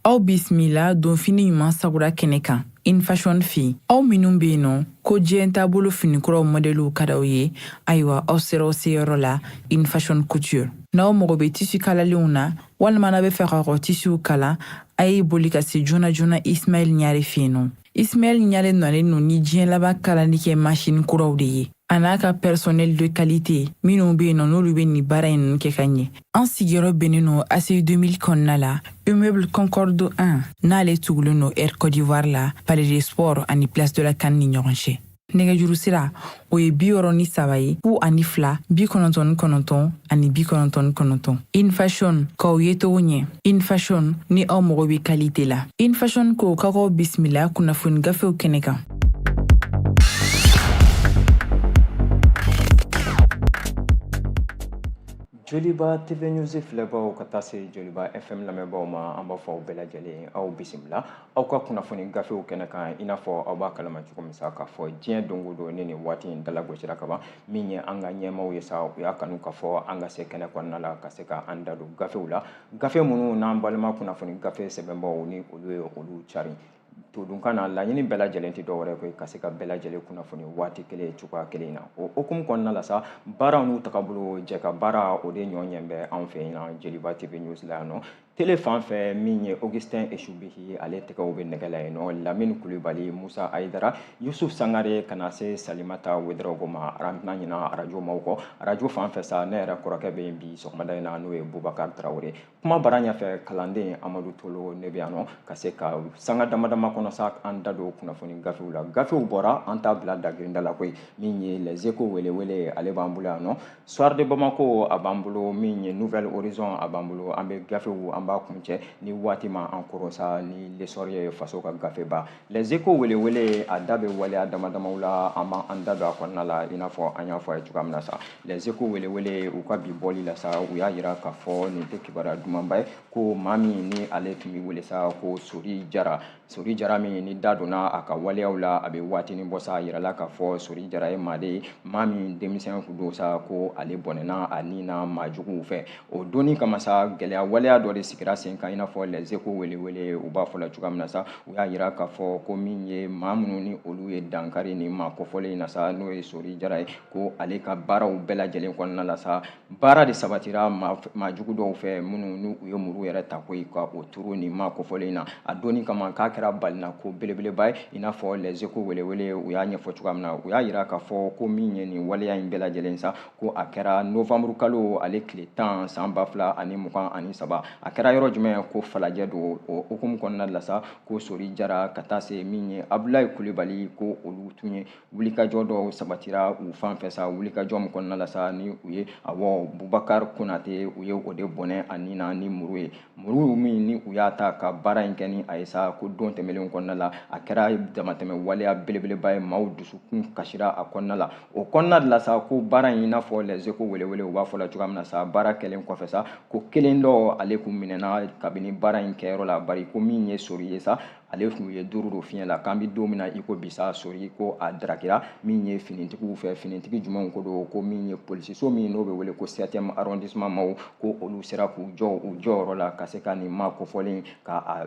Aw bisimila donfini ɲuman sagura kɛnɛ kan InFashion fɛ yen. Aw minnu bɛ yen nɔ ko diɲɛ taabolo finikuraw mɔdɛliw ka d'aw ye, ayiwa aw sera aw seyɔrɔ la InFashion Couture. N'aw mago bɛ tissu kalalenw na walima n'aw bɛ fɛ k'aw ka tissuw kala, a ye boli ka se joona joona Ismaël Ɲare fɛ yen nɔ. Ismaël Ɲare nalen don ni diɲɛ laban kalali kɛ machine kuraw de ye, a n'a ka personnel de qualité minnu bɛ yen nɔ n'olu bɛ nin baara in ninnu kɛ ka ɲɛ. An sigiyɔrɔ bɛnnen don ACI 2000 kɔnɔna la, immeuble Concorde 1, n'ale tugulen don Air Côte d'Ivoire la, Palais des Sports ani Place de la CAN ni ɲɔgɔn cɛ. Nɛgɛjuru sira o ye 63 ye, 02 99 ani 99. InFashion k'aw ye cogo ɲɛ. InFashion, ni aw mago bɛ qualité la. InFashion ko k'aw bisimila kunnafoni gafew kɛnɛ kan. Joliba TV News filɛbaw ka taa se Joliba FM lamɛnbaaw ma, an b'a fɔ aw bɛɛ lajɛlen aw bisimila aw ka kunnafoni gafew kɛnɛ kan. I n'a fɔ aw b'a kalama cogo min sa k'a fɔ diɲɛ don o don ni nin waati in dalagosira ka ban, min ye an ka ɲɛmaaw ye sa, u y'a kanu k'a fɔ an ka se kɛnɛ kɔnɔna la ka se ka an da don gafew la, gafe minnu n'an balima kunnafoni gafe sɛbɛnbaw ni olu ye olu cari todunkan na. Laɲini bɛɛ lajɛlen tɛ dɔwɛrɛ koyi ka se ka bɛɛ lajɛlen kunnafoni waati kelen cogoya kelen na. O hukumu kɔnɔna la sa, baaraw n'u tagabolo, jɛ ka baara, o de ɲɔ ɲɛ bɛ anw fɛ yen na Joliba TV News la yan nɔ. Tele fan fɛ, min ye Augustin Esubihi, ale tɛgɛw bɛ nɛgɛ la yen nɔ, Lamine Kulibali, Musa Ayidara, Yusuf Sangare, ka na se Salimata Wedarawogo ma. An tɛna ɲina arajo maaw kɔ. Arajo fan fɛ sa, ne yɛrɛ kɔrɔkɛ bɛ yen bi sɔgɔmada in na, n'o ye Bubakari Tarawele. Kuma bara ɲɛfɛ kalanden Amadu Tolo, ne bɛ yan nɔ ka se ka sanga dama dama kɔnɔ sa an da don kunnafoni gafew la. Gafew bɔra, an t'a bila dagirinda la koyi. Min ye Les Échos welewele, ale b'an bolo yan nɔ, Soir de Bamako a b'an bolo, min ye Nouvel Horizon a b'an bolo. An bɛ gafew, an b'a kuncɛ ni waati ma an kɔrɔ sa ni L'Essor ye, faso ka gafeba. Les Échos welewele, a da bɛ waleya dama damaw la, an b'an da don a kɔnɔna la. I n'a fɔ an y'a fɔ a ye cogoya min na sa, Les Échos welewele, u ka bi bɔli la sa, u y'a yira k'a fɔ nin tɛ kibaruya dumanba ye, ko maa min ni ale tun bɛ wele sa ko Sori Jara, Sori Jara min ni da donna a ka waleyaw la a bɛ waatinin bɔ sa, a yirala k'a fɔ Sori Jara ye maa de ye, maa min denmisɛn kun don sa, ko ale bɔnɛna a ni na maa juguw fɛ. O donni kama sa, gɛlɛya waleya dɔ de sigira sen kan. I n'a fɔ Les Échos welewele u b'a fɔ la cogoya min na sa, u y'a yira k'a fɔ ko min ye maa minnu ni olu ye dankari ni maa kofɔlen in na sa, n'o ye Sori Jara ye, ko ale ka baaraw bɛɛ lajɛlen kɔnɔna la sa, baara de sabatira maa jugu dɔw fɛ minnu ni u ye muru yɛrɛ ta koyi ka o turu nin maa kofɔlen in na. A donni kama k'a kɛra balina ko belebeleba ye. I n'a fɔ Les Échos welewele u y'a ɲɛfɔ cogoya min na, u y'a yira k'a fɔ ko min ye nin waleya in bɛɛ lajɛlen sa, ko a kɛra novembre kalo ale tile 10 san 2023. A kɛra yɔrɔ jumɛn? Ko Falajɛ don. O hukumu kɔnɔna la sa, ko Sori Jara ka taa se min ye Abulayi Kulibali, ko olu tun ye wulikajɔ dɔw sabatira u fan fɛ sa, wulikajɔ min kɔnɔna la sa ni u ye awɔ Bubakari Konate, u ye o de bɔnɛ a ni na ni muru ye, muru min ni u y'a ta ka baara in kɛ ni a ye sa. Ko don tɛmɛnlenw kɔnɔna la, a kɛra damatɛmɛ waleya belebeleba ye, maaw dusukun kasira a kɔnɔna la. O kɔnɔna de la sa, ko baara in, i n'a fɔ Les Échos welewele u b'a fɔ la cogoya min na sa, baara kɛlen kɔfɛ sa, ko kelen dɔ ale kun minɛna kabini baara in kɛyɔrɔ la, bari ko min ye Sori ye sa, ale tun ye duuru don fiɲɛ la. K'an bɛ don min na i ko bi sa, Sori ko a darakira min ye finitigiw fɛ. Finitigi jumɛnw ko don? Ko min ye polisiso min n'o bɛ wele ko 7e arrondissement maaw, ko olu sera k'u jɔ u jɔyɔrɔ la ka se ka nin maa kofɔlen ka a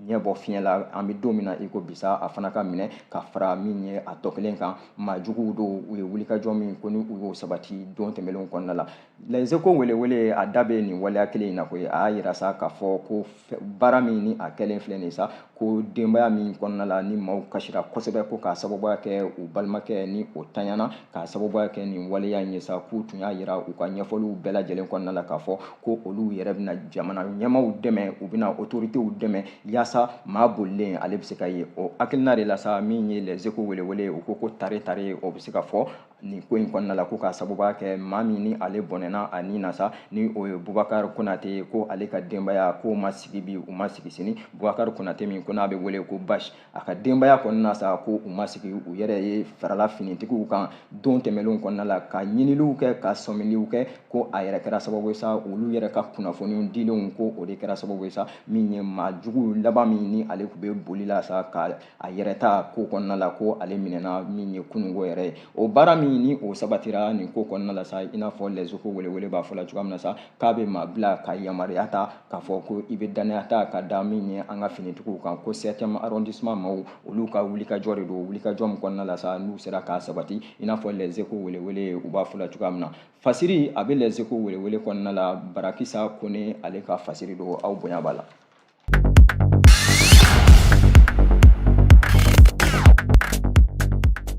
ɲɛbɔ fiɲɛ la. An bɛ don min na i ko bi sa, a fana ka minɛ ka fara min ye a tɔ kelen kan. Maa juguw don, u ye wulikajɔ min ko ni u y'o sabati don tɛmɛnlenw kɔnɔna la. Les Échos welewele a da bɛ nin waleya kelen in na koyi. A y'a yira sa k'a fɔ ko baara min ni a kɛlen filɛ nin sa, ko denbaya min kɔnɔna la ni maaw kasira kosɛbɛ, ko k'a sababuya kɛ u balimakɛ ni o tanyana k'a sababuya kɛ nin waleya in ye sa, k'u tun y'a yira u ka ɲɛfɔliw bɛɛ lajɛlen kɔnɔna la k'a fɔ ko olu yɛrɛ bɛna jamana ɲɛmaaw dɛmɛ, u bɛna autoritéw dɛmɛ yaasa maa bolilen ale bɛ se ka ye. O hakilina de la sa, min ye Les Échos welewele, u ko ko tare tare o bɛ se ka fɔ nin ko in kɔnɔna la, ko k'a sababuya kɛ maa min ni ale bɔnɛna a ni na sa, ni o ye Bubakari Konate, ko ale ka denbaya k'o ma sigi bi, u ma sigi sini. Bubakari Konate min ko n'a bɛ wele ko Bash, a ka denbaya kɔnɔna sa, ko u ma sigi u yɛrɛ ye farala finitigiw kan don tɛmɛnlenw kɔnɔna la ka ɲiniliw kɛ, ka sɔmiliw kɛ, ko a yɛrɛ kɛra sababu ye sa, olu yɛrɛ ka kunnafoniw dilenw, ko o de kɛra sababu ye sa, min ye maa jugu laban min ni ale tun bɛ boli la sa ka a yɛrɛ ta ko kɔnɔna la, ko ale minɛna min ye kununko yɛrɛ ye. O baara min ni o sabatira nin ko kɔnɔna la sa, i n'a fɔ Les Échos welewele b'a fɔ la cogoya min na sa, k'a bɛ maa bila ka yamaruya ta k'a fɔ ko i bɛ danaya ta ka da min ye an ka finitigiw kan, ko 7e arrondissement maaw olu ka wulikajɔ de don, wulikajɔ min kɔnɔna la sa n'u sera k'a sabati, i n'a fɔ Les Échos welewele u b'a fɔ la cogoya min na. Fasiri a bɛ Les Échos welewele kɔnɔna la, Barakisa Kone ale ka fasiri don, aw bonya b'a la.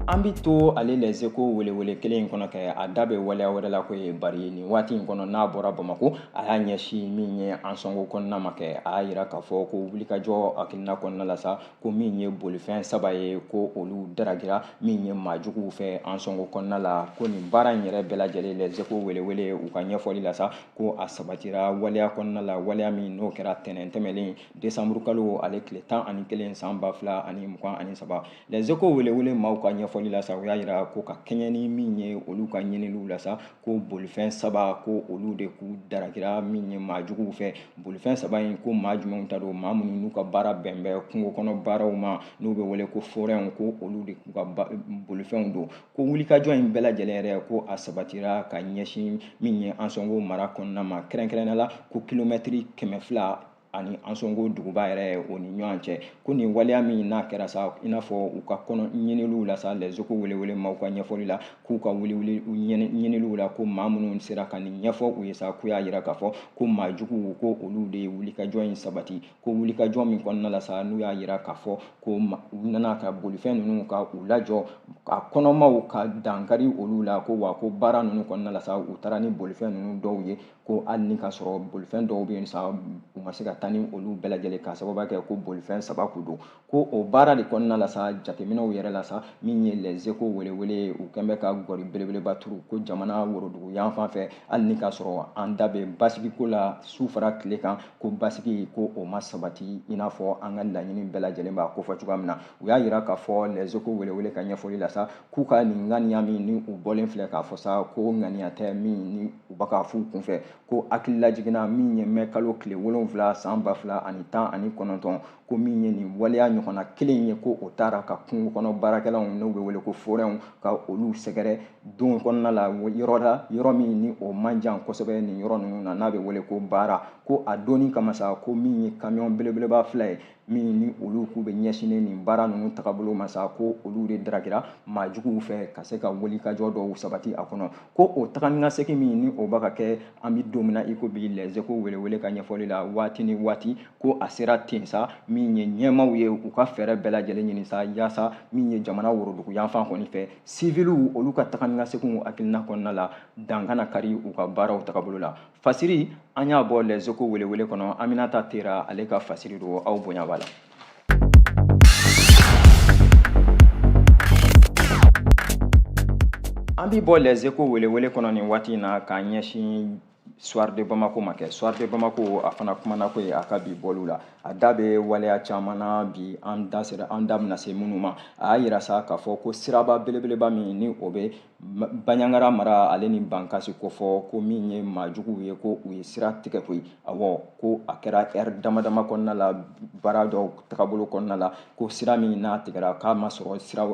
An bɛ to ale Les Échos welewele kelen in kɔnɔ kɛ, a da bɛ waleya wɛrɛ la ko ye, bari nin waati in kɔnɔ n'a bɔra Bamakɔ, a y'a ɲɛsin min ye Ansɔngo kɔnɔna ma kɛ, a y'a yira k'a fɔ ko wulikajɔ hakilina kɔnɔna la sa, ko min ye bolifɛn 3 ye, ko olu daragira min ye maajuguw fɛ Ansɔngo kɔnɔna la, ko nin baara in yɛrɛ bɛɛ lajɛlen Les Échos welewele u ka ɲɛfɔli la sa, ko a sabatira waleya kɔnɔna la, waleya min n'o kɛra tɛnɛn tɛmɛlen décembre kalo ale tile 11 san 2023. Les Échos welewele maaw ka ɲɛfɔli la sa, u y'a yira ko ka kɛɲɛ ni min ye olu ka ɲiniliw la sa, ko bolifɛn 3 ko olu de k'u daragira min ye maajuguw fɛ. Bolifɛn 3 in, ko maa jumɛnw ta don, maa minnu n'u ka baara bɛn bɛ kungo kɔnɔ baaraw ma, n'u bɛ wele ko forɛnw, ko olu de k'u ka bolifɛnw don. Ko wulikajɔ in bɛɛ lajɛlen yɛrɛ, ko a sabatira ka ɲɛsin min ye Ansɔngo mara kɔnɔna ma, kɛrɛnkɛrɛnnenya la ko kilomɛtiri 200 ani Ansɔngo duguba yɛrɛ o ni ɲɔgɔn cɛ. Ko nin waleya min n'a kɛra sa, i n'a fɔ u ka kɔnɔ ɲiniliw la sa, Les Échos welewele maaw ka ɲɛfɔli la, k'u ka wuli ɲiniliw la, ko maa minnu sera ka nin ɲɛfɔ u ye sa, k'u y'a yira k'a fɔ ko maa juguw ko olu de ye wulikajɔ in sabati, ko wulikajɔ min kɔnɔna la sa, n'u y'a yira k'a fɔ ko u nana ka bolifɛn ninnu ka u lajɔ, a kɔnɔmaw ka dankari olu la, ko wa ko baara ninnu kɔnɔna la sa, u taara ni bolifɛn ninnu dɔw ye, ko hali ni k'a sɔrɔ bolifɛn dɔw bɛ yen sa, u ma se ka taa ni olu bɛɛ lajɛlen k'a sababu kɛ ko bolifɛn 3 kun don. Ko o baara de kɔnɔna la sa, jateminɛw yɛrɛ la sa, min ye Les Échos welewele u kɛn bɛ ka gɔri belebeleba turu ko jamana worodugu yanfan fɛ, hali ni k'a sɔrɔ an da bɛ basigiko la su fara tile kan, ko basigi ko o ma sabati i n'a fɔ an ka laɲini bɛɛ lajɛlen b'a kofɔ cogoya min na. U y'a yira k'a fɔ Les Échos welewele ka ɲɛfɔli la sa, k'u ka nin ŋaniya min ni u bɔlen filɛ k'a fɔ sa, ko ŋaniya tɛ min ni u bɛ k'a f'u kunfɛ, ko hakilila jiginna min ye mɛ kalo tile 7 san 2019, ko min ye nin waleya ɲɔgɔnna kelen ye, ko o taara ka kungo kɔnɔ baarakɛlaw n'u bɛ wele ko forɛnw ka olu sɛgɛrɛ don kɔnɔna la, yɔrɔ la, yɔrɔ min ni o man jan kosɛbɛ nin yɔrɔ ninnu na, n'a bɛ wele ko Baara. Ko a donni kama sa, ko min ye kamiyɔn belebeleba 2 ye min ni olu k'u bɛ ɲɛsinnen nin baara ninnu tagabolo ma sa, ko olu de daragira maa juguw fɛ ka se ka wulikajɔ dɔw sabati a kɔnɔ. Ko o taga ni ka segin min ni o bɛ ka kɛ an bɛ don min na i ko bi, Les Échos welewele ka ɲɛfɔli la, waati ni waati ko a sera ten sa, min ye ɲɛmaaw ye u ka fɛɛrɛ bɛɛ lajɛlen ɲini sa, yaasa min ye jamana worodugu yanfan kɔni fɛ, siviliw olu ka taga ni ka seginw hakilina kɔnɔna la, dan kana kari u ka baaraw tagabolo la. Fasiri an y'a bɔ Les Échos welewele kɔnɔ, Aminata Tera ale ka fasiri don, aw bonya b'a la. An bi bɔ Les Échos welewele kɔnɔ nin waati in na k'a ɲɛsin Soir de Bamako ma kɛ. Soir de Bamako a fana kumana ko ye a ka bi bɔliw la, a da bɛ waleya caman na bi, an da sera, an da bɛna se minnu ma. A y'a yira sa k'a fɔ ko siraba belebeleba min ni o bɛ Banjagara mara ale ni Bankasi kofɔ, ko min ye maajuguw ye ko u ye sira tigɛ koyi. Awɔ, ko a kɛra ɛri dama dama kɔnɔna la, baara dɔw tagabolo kɔnɔna la, ko sira min n'a tigɛra k'a ma sɔrɔ sira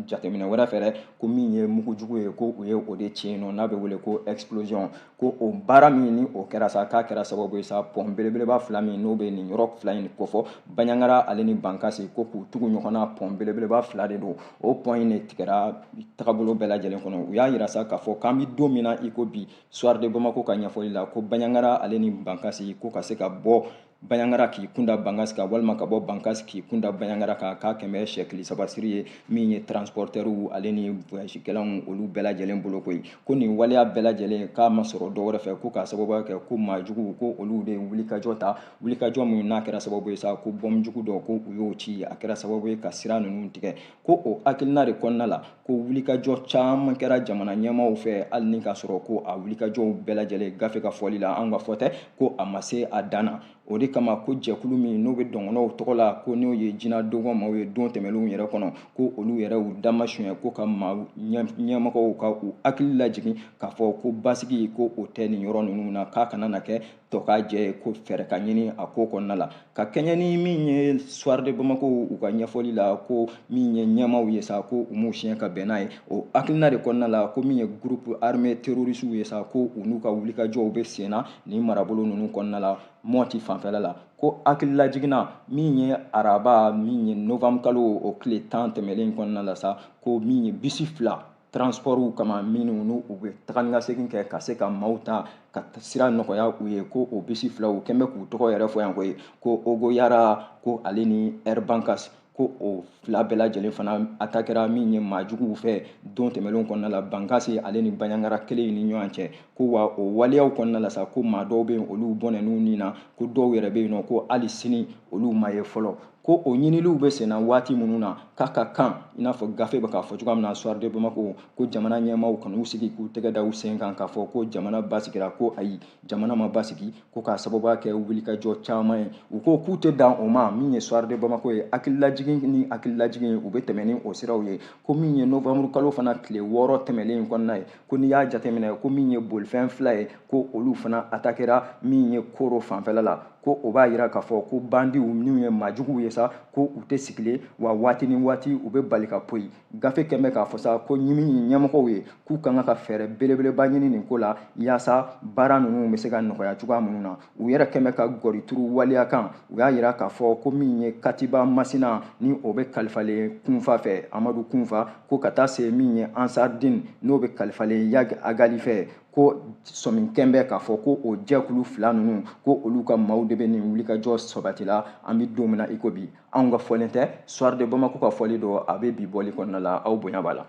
jateminɛ wɛrɛ fɛ dɛ, ko min ye mugujugu ye ko u ye o de ci yen nɔ, n'a bɛ wele ko explosion. Ko o baara min ni o kɛra sa, k'a kɛra sababu ye sa, pɔn belebeleba 2 min n'o bɛ nin yɔrɔ 2 in kofɔ, Banjagara ale ni Bankasi, ko k'u tugu ɲɔgɔn na, pɔn belebeleba 2 de don. O pɔn in de tigɛra tagabolo bɛɛ lajɛlen kɔnɔ. U y'a yira sa k'a fɔ k'an bɛ don min na i ko bi, Soir de Bamako ka ɲɛfɔli la, ko Banjagara ale ni Bankasi, ko ka se ka bɔ Banjagara k'i kunda Bankasi kan, walima ka bɔ Bankasi k'i kunda Banjagara kan, k'a kɛmɛ sɛkili 3 siri ye min ye transportɛriw ale ni voyagekɛlaw olu bɛɛ lajɛlen bolo koyi. Ko nin waleya bɛɛ lajɛlen k'a ma sɔrɔ dɔwɛrɛ fɛ, ko k'a sababuya kɛ ko maajuguw ko olu de ye wulikajɔ ta, wulikajɔ min n'a kɛra sababu ye sa, ko bɔnjugu dɔw ko u y'o ci, a kɛra sababu ye ka sira ninnu tigɛ. Ko o hakilina de kɔnɔna la, ko wulikajɔ caman kɛra jamana ɲɛmaaw fɛ, hali ni k'a sɔrɔ ko a wulikajɔw bɛɛ lajɛlen gafe ka fɔli la, an ka fɔ tɛ, ko a ma se a dan na. O de kama ko jɛkulu min n'o bɛ dɔngɔnɔw tɔgɔ la, ko n'o ye jinɛ dogon maaw ye don tɛmɛnlenw yɛrɛ kɔnɔ, ko olu yɛrɛ u dama suɲɛ ko ka maa ɲɛmɔgɔw ka u hakili lajigin k'a fɔ ko basigi ko o tɛ nin yɔrɔ ninnu na, k'a kana na kɛ tɔ ka jɛ ye, ko fɛɛrɛ ka ɲini a ko kɔnɔna la. Ka kɛɲɛ ni min ye Soir de Bamako u ka ɲɛfɔli la, ko min ye ɲɛmaaw ye sa, ko u m'u siɲɛ ka bɛn n'a ye o hakilina de kɔnɔna la, ko min ye groupe armé terroriste ye sa, ko u n'u ka wulikajɔw bɛ sen na nin marabolo ninnu kɔnɔna la, Mɔti fanfɛla la. Ko hakililajiginna min ye araba min ye novembre kalo o tile 10 tɛmɛlen kɔnɔna la sa, ko min ye bisi 2 transportw kama minnu n'u u bɛ taga ni ka segin kɛ ka se ka maaw ta ka sira nɔgɔya u ye, ko o bisi 2 u kɛn bɛ k'u tɔgɔ yɛrɛ fɔ yan koyi, ko Ogoyara ko ale ni Air Bankas, ko o 2 bɛɛ lajɛlen fana atakɛra min ye maajuguw fɛ don tɛmɛnlenw kɔnɔna la Bankasi ale ni Banjagara kelen ni ɲɔgɔn cɛ. Ko wa o waleyaw kɔnɔna la sa, ko maa dɔw bɛ yen olu bɔnɛn'u ni na, ko dɔw yɛrɛ bɛ yen nɔ ko hali sini olu ma ye fɔlɔ. Ko o ɲiniliw bɛ senna waati minnu na, k'a ka kan i n'a fɔ gafe bɛ k'a fɔ cogoya min na Soir de Bamako, ko jamana ɲɛmaaw kan'u sigi k'u tɛgɛ da u sen kan k'a fɔ ko jamana basigira, ko ayi, jamana ma basigi, ko k'a sababuya kɛ wulikajɔ caman ye. U ko k'u tɛ dan o ma. Min ye Soir de Bamako ye, hakililajigin ni hakililajigin u bɛ tɛmɛ ni o siraw ye. Ko min ye novembre kalo fana tile 6 tɛmɛlen kɔnɔna ye, ko n'i y'a jateminɛ ko min ye bolifɛn 2 ye, ko olu fana atakɛra min ye Koro fanfɛla la. Ko o b'a yira k'a fɔ ko bandiw minnu ye maajuguw ye sa, ko u tɛ sigilen, wa waati ni waati u bɛ bali ka poyi. Gafe kɛn bɛ k'a fɔ sa ko min ye ɲɛmɔgɔw ye, k'u ka kan ka fɛɛrɛ belebeleba ɲini nin ko la, yaasa baara ninnu bɛ se ka nɔgɔya cogoya minnu na. U yɛrɛ kɛn bɛ ka gɔri turu waleya kan. U y'a yira k'a fɔ ko min ye Katiba Masina ni o bɛ kalifalen Kunfa fɛ, Amadu Kunfa, ko ka taa se min ye Ansardine n'o bɛ kalifalen Yag Agali fɛ, ko sɔmi kɛn bɛ k'a fɔ ko o jɛkulu 2 ninnu, ko olu ka maaw de bɛ nin wulikajɔ sabati la an bɛ don min na i ko bi. Anw ka fɔlen tɛ, Soir de Bamako ka fɔli don, a bɛ bi bɔli kɔnɔna la, aw bonya b'a la.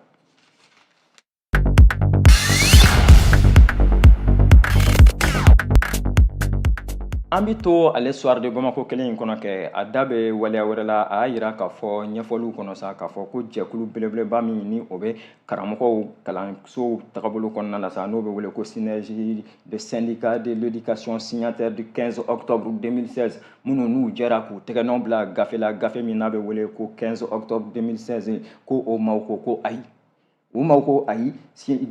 An bɛ to ale Soir de Bamako kelen in kɔnɔ kɛ, a da bɛ waleya wɛrɛ la. A y'a yira k'a fɔ ɲɛfɔliw kɔnɔ sa, k'a fɔ ko jɛkulu belebeleba min ni o bɛ karamɔgɔw kalansow tagabolo kɔnɔna la sa, n'o bɛ wele ko synergie de syndicat de l'éducation signataire du 15 octobre 2016, minnu n'u jɛra k'u tɛgɛnɔ bila gafe la, gafe min n'a bɛ wele ko 15 octobre 2016, ko o maaw ko ko ayi, u maaw ko ayi.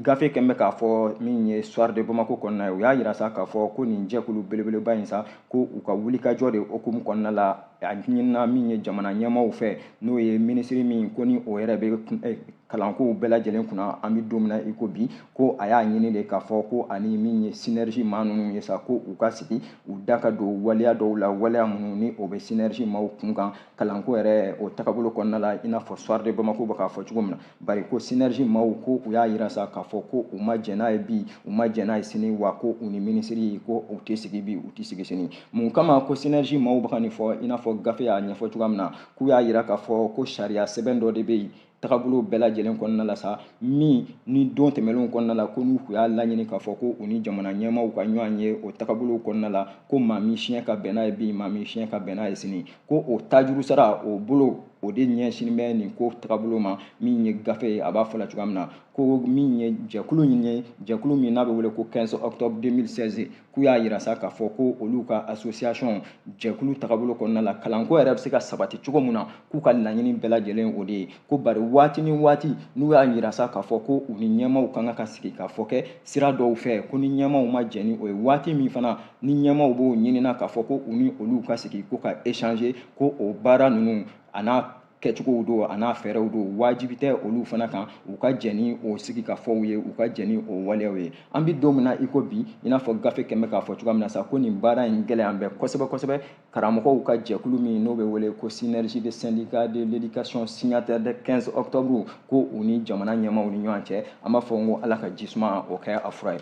Gafe kɛn bɛ k'a fɔ min ye Soir de Bamako kɔnɔna ye, u y'a yira sa k'a fɔ ko nin jɛkulu belebeleba in sa, ko u ka wulikajɔ de hukumu kɔnɔna la, a ɲinina min ye jamana ɲɛmaaw fɛ, n'o ye minisiri min ko ni o yɛrɛ bɛ kalankow bɛɛ lajɛlen kunna an bɛ don min na i ko bi, ko a y'a ɲini de k'a fɔ ko ani min ye synergie maa ninnu ye sa, ko u ka sigi u da ka don waleya dɔw la, waleya minnu ni o bɛ synergie maaw kun kan kalanko yɛrɛ o tagabolo kɔnɔna la, i n'a fɔ Soir de Bamako bɛ k'a fɔ cogo min na. Bari ko synergie maaw ko u y'a yira sa k'a fɔ ko u ma jɛn n'a ye bi, u ma jɛn n'a ye sini, wa ko u ni minisiri ko u tɛ sigi bi, u tɛ sigi sini. Mun kama ko synergie maaw bɛ ka nin fɔ? I n'a fɔ gafe y'a ɲɛfɔ cogoya min na, k'u y'a yira k'a fɔ ko sariya sɛbɛn dɔ de bɛ yen tagabolo bɛɛ lajɛlen kɔnɔna la sa, min ni don tɛmɛnlenw kɔnɔna la, ko n'u kun y'a laɲini k'a fɔ ko u ni jamana ɲɛmaaw ka ɲɔgɔn ye o tagabolo kɔnɔna la, ko maa min siɲɛ ka bɛn n'a ye bi, maa min siɲɛ ka bɛn n'a ye sini, ko o tajuru sara o bolo o de ɲɛsinnen bɛ nin ko tagabolo ma. Min ye gafe ye, a b'a fɔ la cogoya min na, ko min ye jɛkulu in ye, jɛkulu min n'a bɛ wele ko 15 octobre 2016, k'u y'a yira sa k'a fɔ ko olu ka association jɛkulu tagabolo kɔnɔna la, kalanko yɛrɛ bɛ se ka sabati cogo min na, k'u ka laɲini bɛɛ lajɛlen o de ye. Ko bari waati ni waati n'u y'a yira sa k'a fɔ ko u ni ɲɛmaaw ka kan ka sigi k'a fɔ kɛ sira dɔw fɛ, ko ni ɲɛmaaw ma jɛn ni o ye, waati min fana ni ɲɛmaaw b'o ɲinina k'a fɔ ko u ni olu ka sigi ko ka échanger, ko o baara ninnu a n'a kɛcogow don, a n'a fɛɛrɛw don, wajibi tɛ olu fana kan u ka jɛn ni o sigikafɔw ye, u ka jɛn ni o waleyaw ye. An bɛ don min na i ko bi, i n'a fɔ gafe kɛn bɛ k'a fɔ cogoya min na sa, ko nin baara in gɛlɛya bɛ kosɛbɛ kosɛbɛ. Karamɔgɔw ka jɛkulu min n'o bɛ wele ko synergie de syndicat de l'éducation signataire de 15 octobre, ko u ni jamana ɲɛmaaw ni ɲɔgɔn cɛ, an b'a fɔ n ko Ala ka ji suma o kɛ a fura ye.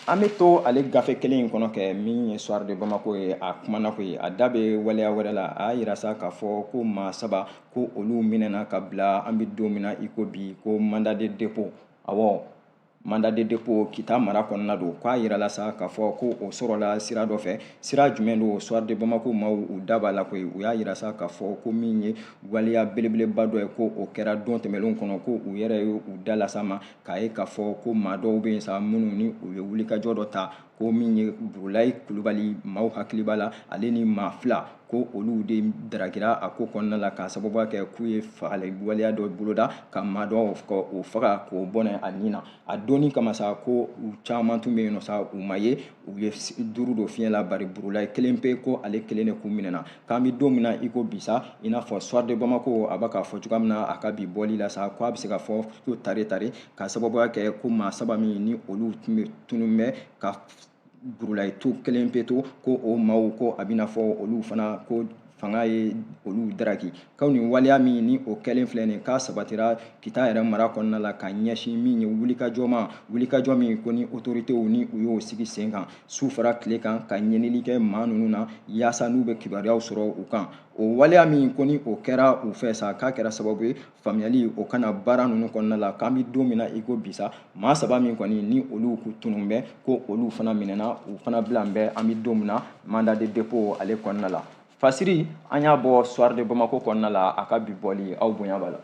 An bɛ to ale gafe kelen in kɔnɔ kɛ, min ye Soir de Bamako ye, a kumana ko ye, a da bɛ waleya wɛrɛ la. A y'a yira sa k'a fɔ ko maa 3 ko olu minɛna ka bila an bɛ don min na i ko bi, ko mandat de dépôt, awɔ mandat de dépôt Kita mara kɔnɔna don. K'a yirala sa k'a fɔ ko o sɔrɔla sira dɔ fɛ. Sira jumɛn don? Soir de Bamako maaw u da b'a la koyi. U y'a yira sa k'a fɔ ko min ye waleya belebeleba dɔ ye, ko o kɛra don tɛmɛnlenw kɔnɔ, ko u yɛrɛ ye u da lasa ma k'a ye k'a fɔ ko maa dɔw bɛ yen sa minnu ni u ye wulikajɔ dɔ ta, Ko min ye Burulayi Kulubali, maaw hakili b'a la, ale ni maa 2, ko olu de daragira a ko kɔnɔna la k'a sababuya kɛ k'u ye fagali waleya dɔ boloda ka maa dɔ o faga k'o bɔnɛ a ni na. A donni kama sa, ko u caman tun bɛ yen nɔ sa, u ma ye, u ye 5 don fiɲɛ la, bari Burulayi kelen pe, ko ale kelen de kun minɛna. K'an bɛ don min na i ko bi sa, i n'a fɔ Soir de Bamako a b'a k'a fɔ cogoya min na a ka bi bɔli la sa, ko a bɛ se ka fɔ ko tare tare, k'a sababuya kɛ ko maa 3 min ni olu tun bɛ tunun bɛ ka Burulayi to kelen pe to, ko o maaw ko a bɛna fɔ olu fana ko fanga ye olu daraki. Ko nin waleya min ni o kɛlen filɛ nin, k'a sabatira Kita yɛrɛ mara kɔnɔna la ka ɲɛsin min ye wulikajɔ ma, wulikajɔ min ko ni autoritéw ni u y'o sigi sen kan su fara tile kan ka ɲinili kɛ maa ninnu na yaasa n'u bɛ kibaruyaw sɔrɔ u kan. O waleya min ko ni o kɛra u fɛ sa, k'a kɛra sababu ye faamuyali o kana baara ninnu kɔnɔna la. K'an bɛ don min na i ko bi sa, maa 3 min kɔni ni olu ku tunun bɛ, ko olu fana minɛna, u fana bila bɛ an bɛ don min na mandat de dépôt ale kɔnɔna la. Fasiri an y'a bɔ Soir de Bamako kɔnɔna la, a ka bi bɔli aw bonya b'a la.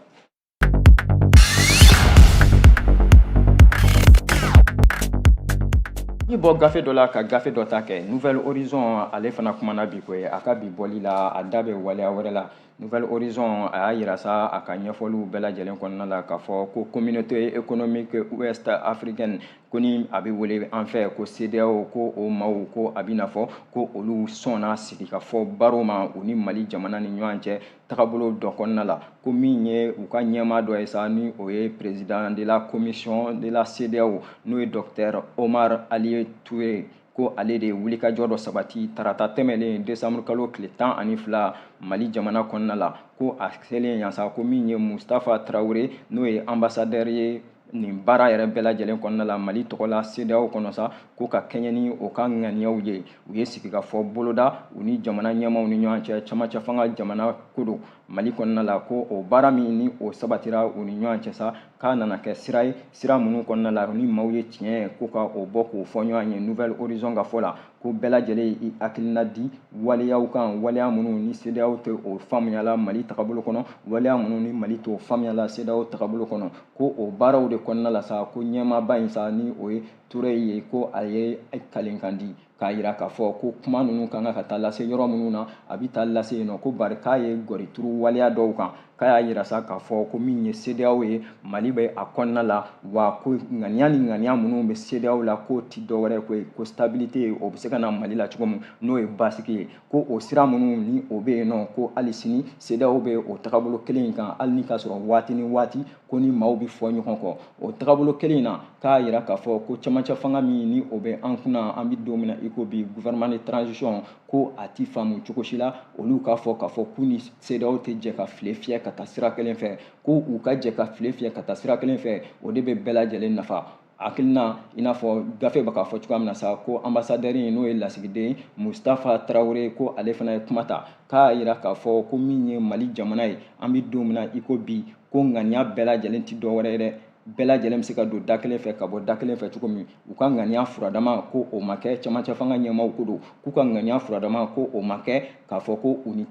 Ni bɔ gafe dɔ la ka gafe dɔ ta kɛ, Nouvel Horizon ale fana kumana bi koyi. A ka bi bɔli la, a da bɛ waleya wɛrɛ la. Nouvel Horizon a y'a yira sa a ka ɲɛfɔliw bɛɛ lajɛlen kɔnɔna la k'a fɔ ko Communauté économique ouest africaine, ko ni a bɛ wele an fɛ ko CEDEAO, ko o maaw ko a bɛna fɔ ko olu sɔnna sigikafɔ baro ma u ni Mali jamana ni ɲɔgɔn cɛ tagabolo dɔ kɔnɔna la. Ko min ye u ka ɲɛmaa dɔ ye sa, ni o ye président de la commission de la CEDEAO, n'o ye docteur Omar Ali Touré, ko ale de ye wulikajɔ dɔ sabati tarata tɛmɛlen décembre kalo tile 12 Mali jamana kɔnɔna la. Ko a selen yan sa, ko min ye Mustapha Traoré, n'o ye ambassadeur ye nin baara yɛrɛ bɛɛ lajɛlen kɔnɔna la Mali tɔgɔ la CEDEAO kɔnɔ sa, ko ka kɛɲɛ ni o ka ŋaniyaw ye, u ye sigikafɔ boloda u ni jamana ɲɛmaaw ni ɲɔgɔn cɛ camancɛ fanga jamana ko don Mali kɔnɔna la. Ko o baara min ni o sabatira u ni ɲɔgɔn cɛ sa, k'a nana kɛ sira ye, sira minnu kɔnɔna la ni maaw ye tiɲɛ ko ka o bɔ k'o fɔ ɲɔgɔn ye. Nouvel Horizon ka fɔ la, ko bɛɛ lajɛlen i hakilina di waleyaw kan, waleya minnu ni CEDEAO tɛ o faamuya la Mali tagabolo kɔnɔ, waleya minnu ni Mali t'o faamuya la CEDEAO tagabolo kɔnɔ. Ko o baaraw de kɔnɔna la sa, ko ɲɛmaaba in sa, ni o ye Touré ye, ko a ye kalenkan di k'a yira k'a fɔ ko kuma ninnu kan ka taa lase yɔrɔ minnu na, a bɛ taa lase yen nɔ. Ko bari k'a ye gɔrituru waleya dɔw kan, k'a y'a yira sa k'a fɔ ko min ye CEDEAO ye, Mali bɛ a kɔnɔna la, wa ko ŋaniya ni ŋaniya minnu bɛ CEDEAO la, k'o ti dɔwɛrɛ ko ye ko stabilité o bɛ se ka na Mali la cogo min, n'o ye basigi ye. Ko o sira minnu ni o bɛ yen nɔ, ko hali sini CEDEAO bɛ o tagabolo kelen in kan, hali ni k'a sɔrɔ waati ni waati ko ni maaw bɛ fɔ ɲɔgɔn kɔ o tagabolo kelen in na. K'a yira k'a fɔ ko camancɛ fanga min ni o bɛ an kunna an bɛ don min na i ko bi, gouvernement de transition, ko a ti faamu cogo si la olu k'a fɔ k'a fɔ k'u ni CEDEAO tɛ jɛ ka file fiyɛ ka taa sira kelen fɛ. Ko u ka jɛ ka file fiyɛ ka taa sira kelen fɛ, o de bɛ bɛɛ lajɛlen nafa. Hakilina i n'a fɔ gafe bɛ k'a fɔ cogoya min na sa, ko ambassadeur in, n'o ye lasigiden Mustapha Traoré, ko ale fana ye kuma ta k'a yira k'a fɔ ko min ye Mali jamana ye an bɛ don min na i ko bi, ko ŋaniya bɛɛ lajɛlen ti dɔwɛrɛ ye dɛ, bɛɛ lajɛlen bɛ se ka don da kelen fɛ ka bɔ da kelen fɛ cogo min. U ka ŋaniya furadama ko o ma kɛ, camancɛ fanga ɲɛmaaw ko don k'u ka ŋaniya furadama ko o ma kɛ k'a fɔ ko u ni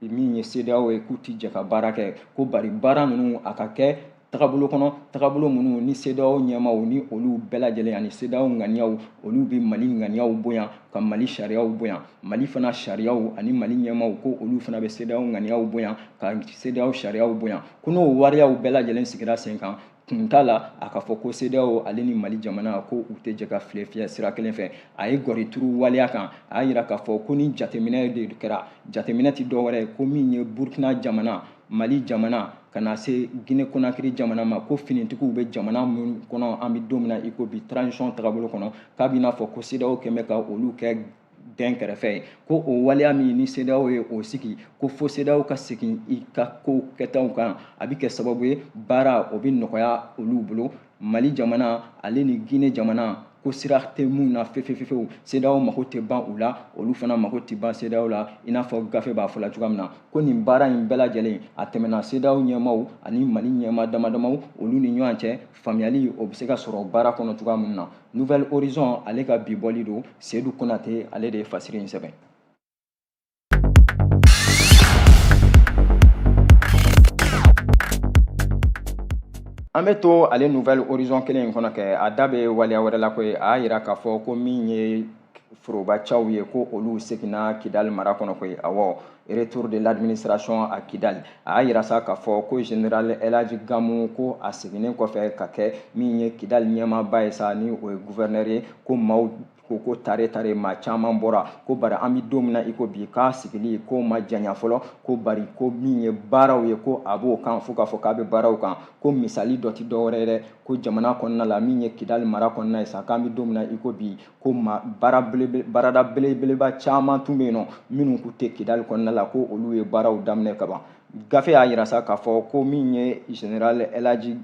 min ye CEDEAO ye k'u ti jɛ ka baara kɛ. Ko bari baara ninnu a ka kɛ tagabolo kɔnɔ, tagabolo minnu ni CEDEAO ɲɛmaaw ni olu bɛɛ lajɛlen ani CEDEAO ŋaniyaw, olu bɛ Mali ŋaniyaw bonya ka Mali sariyaw bonya, Mali fana sariyaw ani Mali ɲɛmaaw ko olu fana bɛ CEDEAO ŋaniyaw bonya ka CEDEAO sariyaw bonya. Ko n'o waleyaw bɛɛ lajɛlen sigira sen kan, kun t'a la a ka fɔ ko CEDEAO ale ni Mali jamana ko u tɛ jɛ ka file fiyɛ sira kelen fɛ. A ye gɔri turu waleya kan, a y'a yira k'a fɔ ko ni jateminɛ de kɛra, jateminɛ tɛ dɔwɛrɛ ye, ko min ye Burkina jamana, Mali jamana, ka na se Guinée Conakry jamana ma, ko finitigiw bɛ jamana minnu kɔnɔ an bɛ don min na i ko bi transition tagabolo kɔnɔ, k'a b'i n'a fɔ ko CEDEAO kɛn bɛ ka olu kɛ den kɛrɛfɛ ye. Ko o waleya min ni CEDEAO ye o sigi, ko fo CEDEAO ka segin i ka ko kɛtaw kan, a bɛ kɛ sababu ye baara o bɛ nɔgɔya olu bolo. Mali jamana ale ni Guinée jamana, ko sira tɛ mun na fefefefew, CEDEAO mako tɛ ban u la, olu fana mako tɛ ban CEDEAO la. I n'a fɔ gafe b'a fɔ la cogoya min na, ko nin baara in bɛɛ lajɛlen a tɛmɛna CEDEAO ɲɛmaaw ani Mali ɲɛmaa dama damaw olu ni ɲɔgɔn cɛ, faamuyali o bɛ se ka sɔrɔ baara kɔnɔ cogoya min na. Nouvel Horizon ale ka bi bɔli don, Seydou Konate ale de ye fasiri in sɛbɛn. An bɛ to ale Nouvel Horizon kelen in kɔnɔ kɛ, a da bɛ waleya wɛrɛ la koyi. A y'a yira k'a fɔ ko min ye forobacaw ye, ko olu seginna Kidali mara kɔnɔ koyi. Awɔ, retour de l'administration à Kidal. A y'a yira sa k'a fɔ ko général Elhaji Gamu, ko a seginnen kɔfɛ ka kɛ min ye Kidali ɲɛmaaba ye sa, ni o ye gouverneur ye, ko maaw ko tare tare, maa caman bɔra ko. Bari an bɛ don min na i ko bi, k'a sigili ko ma janya fɔlɔ, ko bari ko min ye baaraw ye, ko a b'o kan fo k'a fɔ k'a bɛ baaraw kan. Ko misali dɔ tɛ dɔwɛrɛ ye dɛ, ko jamana kɔnɔna la, min ye Kidali mara kɔnɔna ye sa, k'an bɛ don min na i ko bi, ko ma baara belebele, baarada belebeleba caman tun bɛ yen nɔ minnu tun tɛ Kidali kɔnɔna la, ko olu ye baaraw daminɛ kaban. Gafe y'a yira sa k'a fɔ ko min ye général Elhaji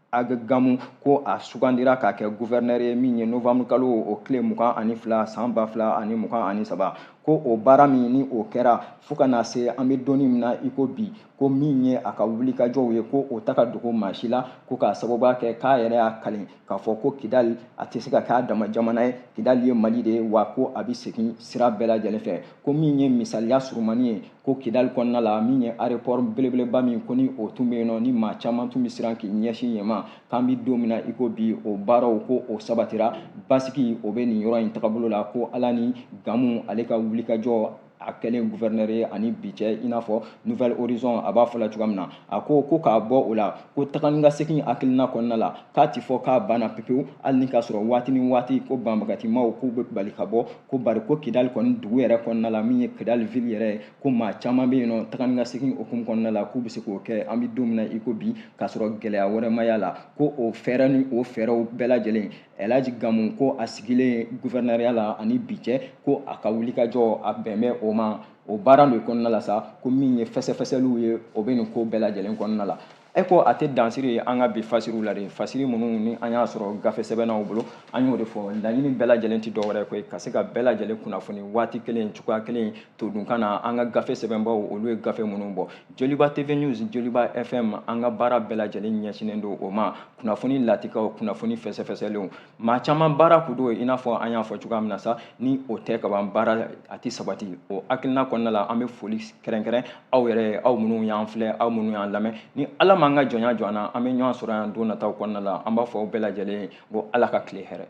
Ag Gamu, ko a sugandira k'a kɛ gouverneur ye min ye novembre kalo o tile 22 san 2023, ko o baara min ni o kɛra fo ka na se an bɛ donni min na i ko bi, ko min ye a ka wulikajɔw ye, ko o ta ka dogo maa si la, ko k'a sababuya kɛ k'a yɛrɛ y'a kalen k'a fɔ ko Kidali a tɛ se ka k'a dama jamana ye, Kidali ye Mali de ye, wa ko a bɛ segin sira bɛɛ lajɛlen fɛ. Ko min ye misaliya surumani ye, ko Kidali kɔnɔna la, min ye aéroport belebeleba min ko ni o tun bɛ yen nɔ, ni maa caman tun bɛ siran k'i ɲɛsin yen ma, k'an bɛ don min na i ko bi, o baaraw ko o sabatira, basigi o bɛ nin yɔrɔ in tagabolo la. Ko Ala ni Gamu ale ka wulikajɔ a kɛlen gouverneur ye ani bi cɛ, i n'a fɔ Nouvel Horizon a b'a fɔ la cogoya min na, a ko ko k'a bɔ o la, ko taga ni ka segin hakilina kɔnɔna la, k'a ti fɔ k'a banna pepewu, hali ni k'a sɔrɔ waati ni waati ko banbagatimaw k'u bɛ bali ka bɔ. Ko bari ko Kidali kɔni dugu yɛrɛ kɔnɔna la, min ye Kidali ville yɛrɛ ye, ko maa caman bɛ yen nɔ, taga ni ka segin hukumu kɔnɔna la, k'u bɛ se k'o kɛ an bɛ don min na i ko bi, k'a sɔrɔ gɛlɛya wɛrɛ ma y'a la. Ko o fɛɛrɛ ni o fɛɛrɛw bɛɛ lajɛlen, Elhaji Gamu ko a sigilen gouverneurya la ani bi cɛ, ko a ka wulikajɔ a bɛn bɛ o ma. O baara de kɔnɔna la sa, ko min ye fɛsɛfɛsɛliw ye, o bɛ nin ko bɛɛ lajɛlen kɔnɔna la. E ko a tɛ dansiri an ka bi fasiriw la de, fasiri minnu ni an y'a sɔrɔ gafe sɛbɛnnaw bolo, an y'o de fɔ. Laɲini bɛɛ lajɛlen tɛ dɔwɛrɛ koyi, ka se ka bɛɛ lajɛlen kunnafoni waati kelen, cogoya kelen, todunkan na, an ka gafe sɛbɛnbaw olu ye gafe minnu bɔ. Joliba TV News, Joliba FM, an ka baara bɛɛ lajɛlen ɲɛsinnen don o ma, kunnafoni latikaw, kunnafoni fɛsɛfɛsɛlenw. Maa caman baara kun don, i n'a fɔ an y'a fɔ cogoya min na sa, ni o tɛ kaban baara a tɛ sabati. O hakilina kɔnɔna la, an bɛ foli kɛrɛnkɛrɛn aw yɛrɛ ye, aw minnu y'an filɛ, aw minnu y'an lamɛn. Ni Ala m'an ka jɔnya jɔ an na, an bɛ ɲɔgɔn sɔrɔ yan don nataw kɔnɔna la. An b'a fɔ aw bɛɛ lajɛlen ye ko Ala ka tile hɛrɛ.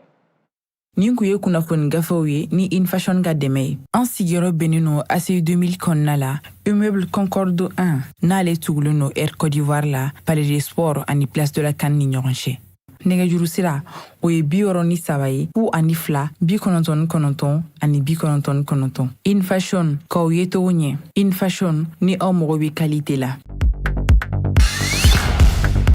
Nin kun ye kunnafoni gafew ye ni Infashion ka dɛmɛ ye. An sigiyɔrɔ bɛnnen no ACI 2000 kɔnɔna la, immeuble Concorde 1, n'ale tugulen no Air Côte d'Ivoire la, Palais des Sports ani Place de la CAN ni ɲɔgɔn cɛ. Nɛgɛjuru sira o ye 63 ye, 02 99 ani 99. Infashion, k'aw ye togo ɲɛ. Infashion, ni aw mago bɛ qualité la.